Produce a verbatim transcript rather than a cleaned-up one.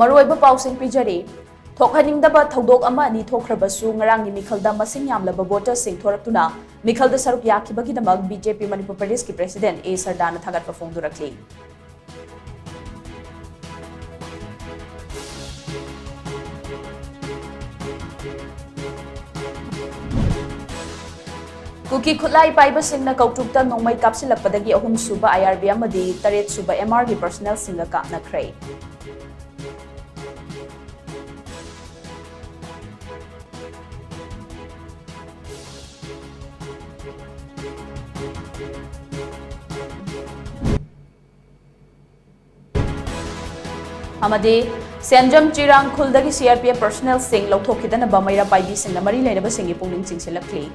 ꯃꯔꯨꯑꯣꯏꯕ ꯄꯥꯎꯁꯤꯡ ꯄꯤꯖꯔꯤ꯫ ꯊꯣꯛꯍꯟꯅꯤꯡꯗꯕ ꯊꯧꯗꯣꯛ ꯑꯃ ꯑꯅꯤ ꯊꯣꯛꯈ꯭ꯔꯕꯁꯨ, ꯉꯔꯥꯡꯒꯤ ꯃꯤꯈꯜꯗ ꯃꯁꯤꯡ ꯌꯥꯝꯂꯕ voterꯁꯤꯡ ꯊꯣꯔꯛꯇꯨꯅ ꯃꯤꯈꯜꯗ ꯁꯔꯨꯛ ꯌꯥꯈꯤꯕꯒꯤꯗꯃꯛ BJP ꯃꯅꯤꯄꯨꯔ ꯄ꯭ꯔꯗꯦꯁꯀꯤ president A ꯁꯔꯗꯥꯅ ꯊꯥꯒꯠꯄ ꯐꯣꯡꯗꯣꯔꯛꯂꯤ꯫ ꯀꯨꯀꯤ ꯈꯨꯠꯂꯥꯏ ꯄꯥꯏꯕꯁꯤꯡꯅ ꯀꯧꯇ꯭ꯔꯨꯛꯇ ꯅꯣꯡꯃꯩ ꯀꯥꯞꯁꯤꯜꯂꯛꯄꯗꯒꯤ ꯑꯍꯨꯝꯁꯨꯕ IRB ꯑꯃꯗꯤ ꯇꯔꯦꯠꯁꯨꯕ MRꯒꯤ personnelꯁꯤꯡꯒ ꯀꯥꯞꯅꯈ꯭ꯔꯦ꯫ ꯑꯃꯗꯤ ꯁꯦꯟꯖꯝ ꯆꯤꯔꯥꯡ ꯈꯨꯜꯗꯒꯤ CRPF personnelꯁꯤꯡ ꯂꯧꯊꯣꯛꯈꯤꯗꯅꯕ ꯃꯩꯔꯥ ꯄꯥꯏꯕꯤꯁꯤꯡꯅ ꯃꯔꯤ ꯂꯩꯅꯕꯁꯤꯡꯒꯤ ꯄꯨꯛꯅꯤꯡ ꯆꯤꯡꯁꯤꯜꯂꯛꯂꯤ꯫